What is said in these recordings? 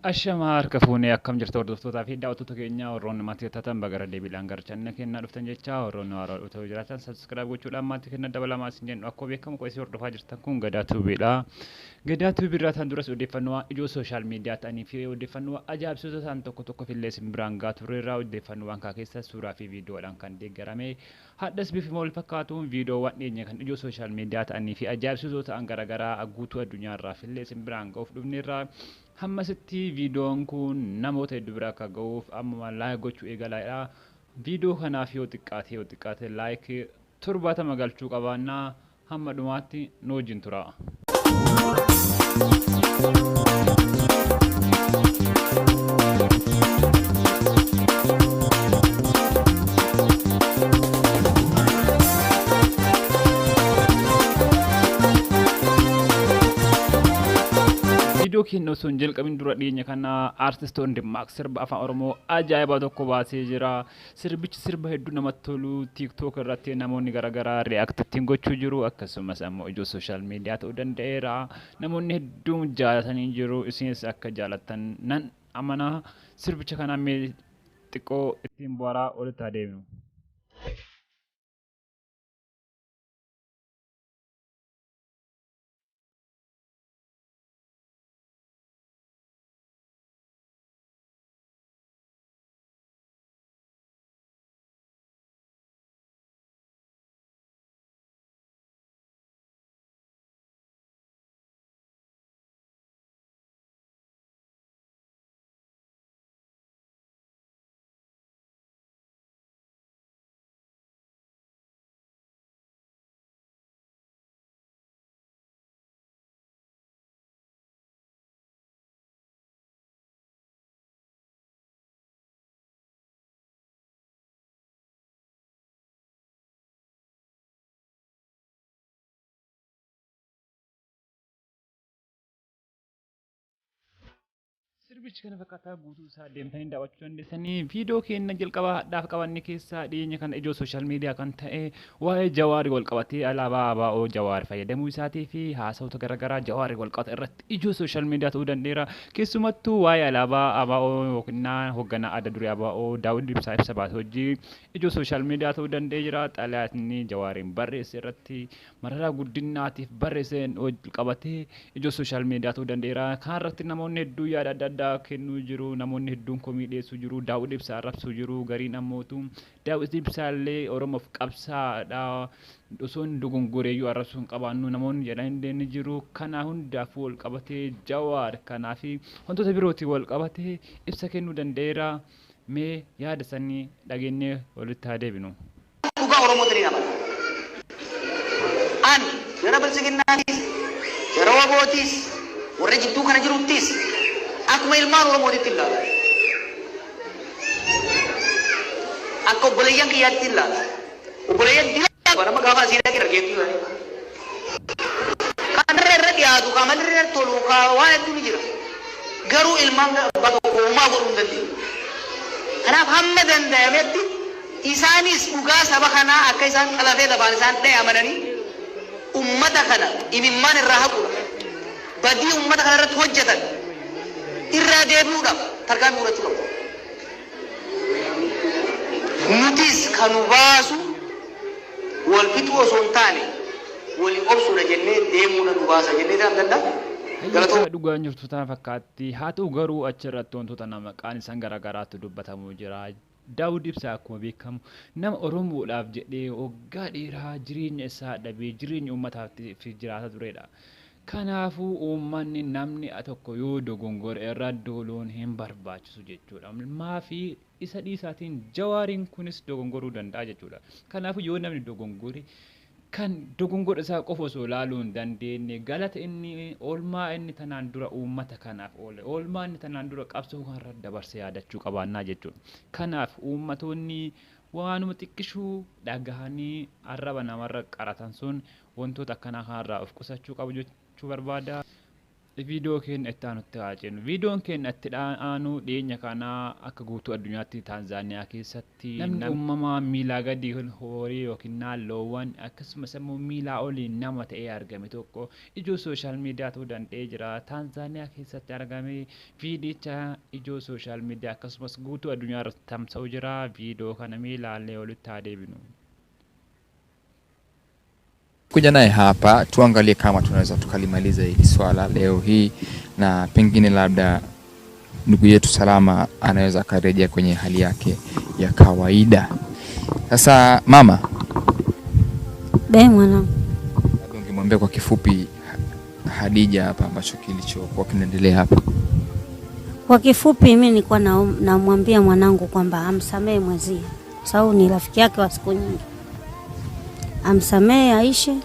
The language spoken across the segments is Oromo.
Ashamaa harka fuunee akkam jirtu hordoftootaa fi daawwattoota keenya warroonni maatii taatan bagara deebiidhaan gara channel keenyaa dhuftan jecha warroonni haaraa dhuftan jiraatan subscribe gochuudhaan maatii keenya dabalamaa isin jennu akkuma beekamu qo'isii hordofaa jirtan kun Gadaa Tuubiidha. Gadaa Tuubii irraa tan duras odeeffannoo ijoo social media ta'anii fi odeeffannoo ajaa'ibsiisoo ta'an tokko tokko fillee isin biraan gaa turreerra odeeffannoowwan kaa keessa suuraa fi viidiyoodhaan kan deeggarame hadhas bifuma wal fakkaatuun viidiyoowwan dhiyeenya kan ijoo social media ta'anii fi ajaa'ibsiisoo ta'an garaagaraa guutuu addunyaa irraa fillee isin biraan ga'uuf dhufneerra. Hammasitti viidiyoon kun namoota hedduu bira akka ga'uuf ammuma like gochuu eegalaadha. Viidiyoo kanaaf yoo xiqqaate like 70 galchuu qabaannaa hamma dhumaatti nu wajjin tura. Viidiyoo keenya osoo hin jalqabin dura dhiyeenya kana aartist Wandimmaaq sirba afaan Oromoo ajaa'ibaa tokko baasee jira. Sirbichi sirba hedduu namatti tolu TikTok irratti namoonni garaagaraa react ittiin gochuu jiru akkasumas ammoo ijoo social media ta'uu danda'eera. Namoonni hedduun jaalatanii jiru. Isinis akka jaalattan nan amana. Sirbicha kana mee xiqqoo ittiin bohaaraa walitti haa deemnu. Sirbichi kana fakkaataa guutuu isaa deemtanii daawwachuu dandeessanii viidiyoo keenya jalqabaa hadhaaf qabanne keessaa dhiyeenya kana ijoo social media kan ta'e waa'ee Jawaarii wal qabatee alaabaa ABO Jawaar fayyadamuu isaatii fi haasawota garaagaraa Jawaarii wal qabate irratti ijoo social media ta'uu danda'eera. Keessumattuu waa'ee alaabaa ABO yookiin hoogganaa adda duree ABO Daawud Ibsaa ibsa baase hojii ijoo social media ta'uu danda'ee jira. Xalayaa inni Jawaariin barreesse irratti Mararaa Guddinnaatiif barreesseen wal qabatee ijoo social media ta'uu danda'eera. Kana irratti namoonni hedduun yaada adda addaa kennuu jiru. Namoonni hedduun komii dhiyeessuu jiru. Daawud Ibsaa arrabsuu jiru. Gariin ammootu Daawud Ibsaa illee Oromoof qabsaadha. Osoo inni dogongoreeyyuu arrabsuu hin qabaannu namoonni jedhan illee ni jiru. Kana hundaafuu wal qabatee Jawaar kanaa fi wantoota birootiin wal qabatee ibsa kennuu danda'eera. Mee yaada sanii dhageenyee walitti haa deebinu. Dhugaa Oromootti ni amana. An jara Biltsiginnaatis, jara WBOtis, warra jidduu kana jiruttis akkuma ilmaan Oromootitti ilaala. Akka obboleeyyan kiyyaatti ilaala. Obboleeyyan dila nama gaafa asii dhaqe argeettu isaanii. Kan irra irra dhiyaatu, kan amalli irra tolu, kan waan hedduu ni jira. Garuu ilmaan abbaa tokko homaa godhuu hin dandeenye. Kanaaf hamma dandayametti isaanis dhugaa saba kanaa akka isaan xalafee lafaan isaan dhaye amananii ummata kana imimmaan irraa haquudhaaf, badii ummata kana irratti hojjatan irraa deebi'uudhaaf tarkaanfii fudhachuu qabu. Nutis ka nu baasu wal fixuu osoo hin taane walii obsuudha jennee deemuudha nu baasa jennee abdanna. Galatoomaa. Hayyee dhugaan jirtu tana fakkaatti. Haa ta'u garuu achirratti wantoota nama qaanisan garaagaraatu dubbatamuu jira. Daawud Ibsaa akkuma beekamu nama Oromoodhaaf jedhee waggaa dheeraa jireenya isaa dhabee jireenya uummataaf jiraataa turedha. Kanaafuu uummanni namni tokko yoo dogongore irra duuluun hin barbaachisu jechuudha. Maafi isa dhiisaatiin Jawaariin kunis dogongoruu danda'a jechuudha. Kanaafuu yoo namni dogongore kan dogongora isaa qofa osoo ilaaluu hin dandeenye galata inni oolmaa inni tanaan dura uummata kanaaf oole oolmaa inni tanaan dura qabsoo kanarra dabarse yaadachuu qabaannaa jechuudha. Kanaaf uummatoonni waanuma xiqqishuu dhagahanii arraba namarra qaratan sun wantoota akkanaa kanarraa of qusachuu qabu jechuu barbaada. Viidiyoo keenya itti aanutti haa ceenu. Viidiyoon keenya itti aanu dhiyeenya kana akka guutuu addunyaatti Taanzaaniyaa keessatti namni uumamaa miilaa gadi horii yookiin loowwan akkasumas immoo miilaa olii nama ta'ee argame tokko ijoo social media ta'uu danda'ee jira. Taanzaaniyaa keessatti argame viidicha ijoo social media akkasumas guutuu addunyaa irratti tamsa'u jira. Viidiyoo kana mee ilaallee walitti haa deebinu. Kuja naye hapa tuangalie kama tunaweza tukalimaliza hili swala leo hii, na pengine labda ndugu yetu Salama anaweza akarejea kwenye hali yake ya kawaida. Sasa mama, Be mwanangu, labda ungemwambia kwa kifupi Hadija hapa ambacho kilichokuwa kinaendelea hapa. Kwa kifupi mimi nilikuwa namwambia mwanangu kwamba amsamehe mwenzie, kwa sababu ni rafiki yake wa siku nyingi, amsamehe aishe.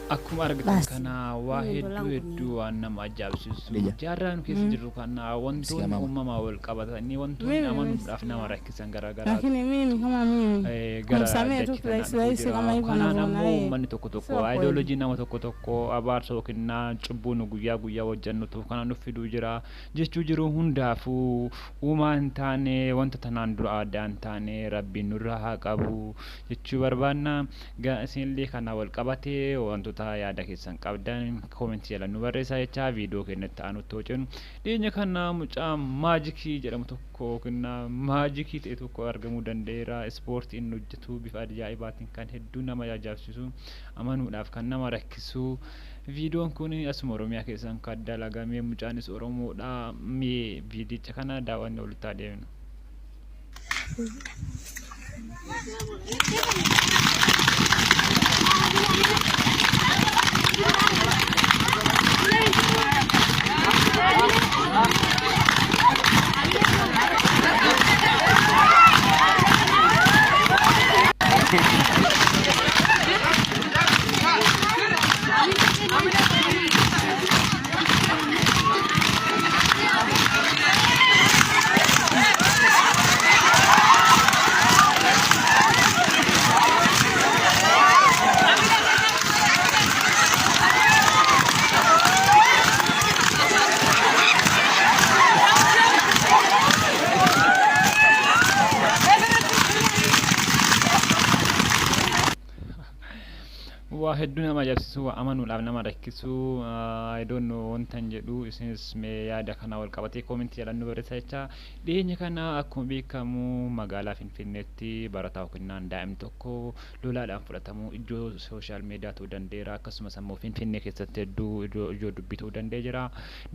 Akkuma argitan Bas. kana waa Inni hedduu lolaan kun hedduu waan nama ajaa'ibsiisu. Hadija. Jaarraa nu keessa jirru kana wantoonni mama. uumamaa wal qabatanii wantoonni Mimi amanuudhaaf nama rakkisan garaagaraatu Lakini mimi kama mimi gara kumsamehe tu dachee kanaa kirahisi dhufuu rahisi jira. kama hivyo Kanaan anavyoona ammoo yeye. uummanni tokko tokko Sio kweli. ayidooloojii nama tokko tokko abaarsa yookiin cubbuu nu guyyaa guyyaa hojjennutu kana nu fiduu jira jechuu jiru. Hundaafuu uumaa hin taane, wanta tanaan dura aadaa hin taane Rabbiin nurraa haa qabu jechuu barbaanna. Isinillee kana wal qabatee wantoota yaada keessan qabdan koomentii jala nu barreessaa jechaa, viidiyoo keenyatti aanutti hojjennu. Dhiyeenya kana mucaa maajikii jedhamu tokko yookiin maajikii ta'e tokko argamuu danda'eera. Ispoortii inni hojjetu bifa ajaa'ibaatiin kan hedduu nama ajaa'ibsiisu, amanuudhaaf kan nama rakkisu. Viidiyoon kun asuma Oromiyaa keessaan kan dalagame, mucaanis Oromoodha. Mee viidicha kana daawwannee walitti haa deemnu. Waa hedduu nama ajaa'ibsiisu, waa amanuudhaaf nama rakkisu. I don't know wanta hin jedhu. Isinis mee yaada kana wal qabatee koomentii jalaan nu barreessaa jecha. Dhiyeenya kana akkuma beekamu magaalaa Finfinneetti barataa yookiin daa'imni tokko lolaadhaan fudhatamuu ijoo social media ta'uu danda'eera. Akkasumas ammoo Finfinnee keessatti hedduu ijoo dubbii ta'uu danda'ee jira.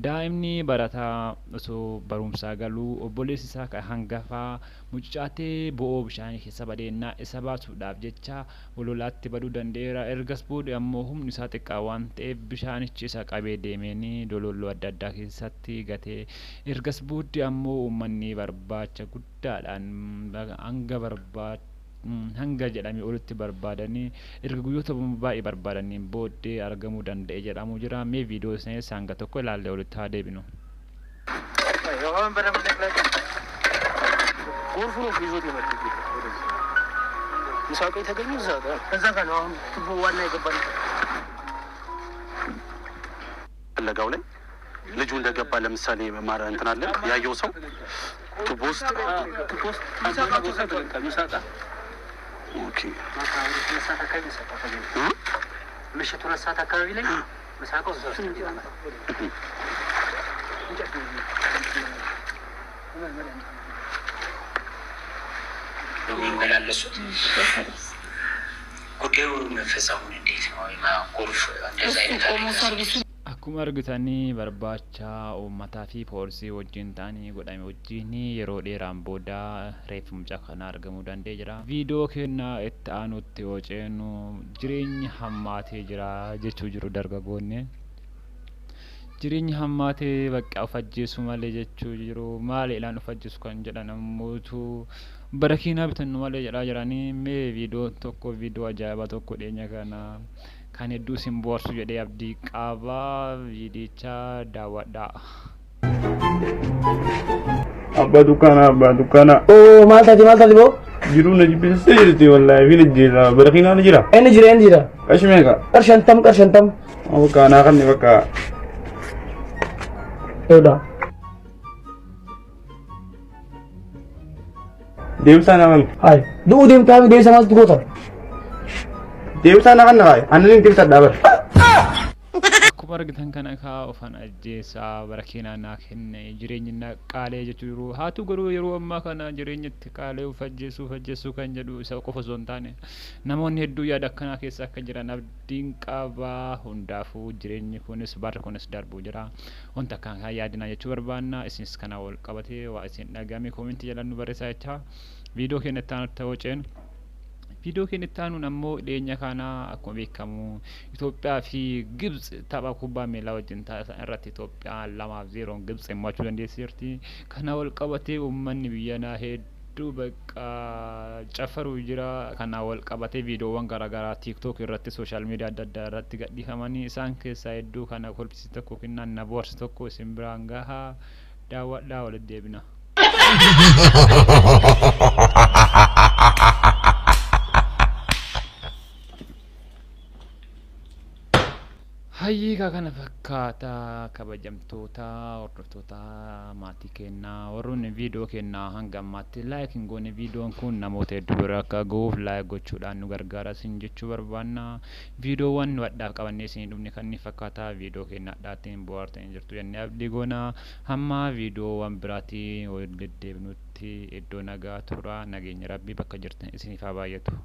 Daa'imni barataa osoo barumsaa galuu obboleessi isaa kan hangafaa mucucaatee bo'oo bishaanii keessa badeennaa isa baasuudhaaf jecha lolaatti baduu danda'eera. Ergas booda ammoo humni isaa xiqqaa waan ta'eef bishaanichi isa qabee deemeenii dololloo adda addaa keessatti gatee, ergas booddee ammoo uummanni barbaacha guddaadhaan hanga barbaad hanga jedhamee olitti barbaadanii, erga guyyoota baay'ee barbaadaniin booddee argamuu danda'e jedhamu jira. Mee viidiyoo isaanii hanga tokko ilaallee walitti haa deebinu. ጎርፉ ነው ይዞት የመጣው ወደዚህ። ምሳቁ የተገኘው እዛ ጋር እዛ ጋር ነው። አሁን ቱቦ ዋና የገባበት ፍለጋው ላይ ልጁ እንደገባ ለምሳሌ ማረ እንትን አለ ያየው ሰው ቱቦ ውስጥ ቱቦ ውስጥ ምሳቃ ተሰርቷል። ምሳቃ Okay። ማታ ወደ 2 ሰዓት አካባቢ ምሳቃ ተገኘ። ምሽት 2 ሰዓት አካባቢ ላይ ምሳቃው እዛ ውስጥ ነው። እንጨት ነው። የሚመላለሱት ጉዳዩ መፈጸሙን እንዴት ነው ጎርፍ እንደዛ አይነት አደጋ ሲደርስ Akkuma argitanii barbaacha uummataa fi poolisii wajjin ta'anii godhame wajjin yeroo dheeraan booda reeffi mucaa kanaa argamuu danda'ee jira. Viidiyoo keenya itti aanutti yoo ceenu, jireenya hammaatee jira jechuu jiru dargaggoonni. Jireenya hammaatee bakka of ajjeessu malee jechuu jiru. Maaliidhaan of ajjeessu kan jedhan ammootu barakiinaa bitannu malee jedhaa jiranii. Mee viidiyoo tokko, viidiyoo ajaa'ibaa tokko dhiyeenya kana kan hedduu isin bohaarsu jedhee abdii qaba. Viidicha daawwadhaa. Abbaa dukkaanaa, abbaa dukkaanaa. Oo, maal taate, maal taate boo? Jiruu na jibbisiistee jirti wallaahi, fi ajjeesa. Barakiinaa ni jira. Inni jira, inni jira. Qarshii meeqa? Qar 50, qar 50. Bakka anaa kanni bakka. Eewudha. Deebisaa naa kenni. Hayi. Du'uu deemtaa deebisa maaltu goota? Deebisaa naa kenna kaaye. Ani deebisadhaa bara. Akkuma argitan kana kaa ofan ajjeesaa barakiinaa naa kenne jireenyi na qaalee jechuu yeroo haatu garuu yeroo ammaa kana jireenya itti qaalee of ajjeesuu of ajjeesuu kan jedhu isa qofa osoo hin taane namoonni hedduu yaada akkanaa keessa akka jiran abdiin qabaa. Hundaafuu jireenyi kunis barri kunis darbuu jira, wanta akkaan kan yaadinaa jechuu barbaanna. Isinis kana wal qabatee waa isin dhagame koomentii jalaan nu barreessaa jechaa viidiyoo keenya itti aanutti ta'uu ceenu. Viidiyoo keenya itti aanuun ammoo dhiyeenya kana akkuma beekamu Itoophiyaa fi Gibxi tapha kubbaa miilaa wajjin taasisan irratti Itoophiyaan 2-0n Gibxi mo'achuu dandeesseerti. Kana wal qabatee uummanni biyyanaa hedduu bakka cafaruu jira. Kana wal qabatee viidiyoowwan garaagaraa TikTok irratti, sooshaal miidiyaa adda addaa irratti gadhiifamanii isaan keessaa hedduu kana kolfisi tokko kennaan na bohaarsi tokko isin biraan gahaa, daawwadhaa, walitti deebina. Hayyiikaa kana fakkaata, kabajamtoota hordoftoota maatii keenyaa, warroonni viidiyoo keenyaa hanga ammaatti like hin goone, viidiyoon kun namoota hedduu bira akka gahuuf like gochuudhaan nu gargaara isin jechuu barbaanna. Viidiyoowwan nu hadhaaf qabannee isin dhufne kan inni fakkaata. Viidiyoo keenya hadhaatiin bohaartanii jirtu jennee abdii goona. Hamma viidiyoowwan biraatiin wal deddeebinutti iddoo nagaa tura. Nageenya rabbii bakka jirtan isiniif haa baay'atu.